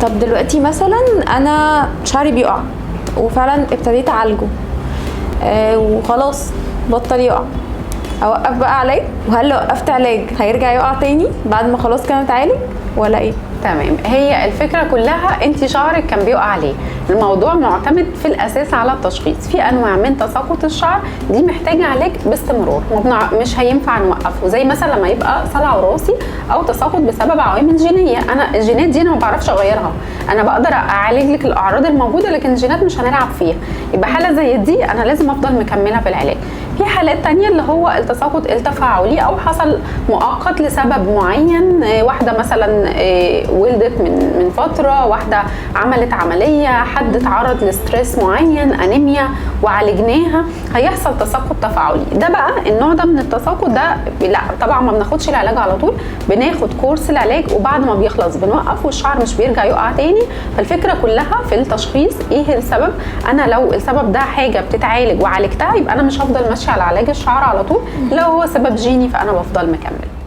طب دلوقتي مثلا انا شعري بيقع وفعلا ابتديت اعالجه، وخلاص بطل يقع، اوقف بقى علاج؟ وهل لو وقفت علاج هيرجع يقع تاني بعد ما خلاص كان اتعالج ولا ايه؟ تمام، هي الفكرة كلها انت شعرك كان بيقع ليه؟ الموضوع معتمد في الاساس على التشخيص. في انواع من تساقط الشعر دي محتاجه علاج باستمرار، مش هينفع نوقفه، زي مثلا لما يبقى صلع وراثي او تساقط بسبب عوامل جينية. انا الجينات دي انا ما بعرفش اغيرها، انا بقدر اعالج لك الاعراض الموجودة لكن الجينات مش هنلعب فيها. يبقى حاله زي دي انا لازم افضل مكملة في العلاج. في حالات تانية اللي هو التساقط التفاعلي او حصل مؤقت لسبب معين، واحدة مثلا ولدت من فترة، واحدة عملت عملية، حد اتعرض ل stress معين، انيميا وعالجناها، هيحصل تساقط تفاعلي. ده بقى النوع ده من التساقط ده لا طبعا ما بناخدش العلاج على طول، بناخد كورس العلاج وبعد ما بيخلص بنوقف والشعر مش بيرجع يقع تاني. فالفكرة كلها في التشخيص، ايه السبب؟ انا لو السبب ده حاجة بتتعالج وعالجتها يبقى انا مش هفضل ماشية على علاج الشعر على طول. لو هو سبب جيني فانا بفضل مكمل.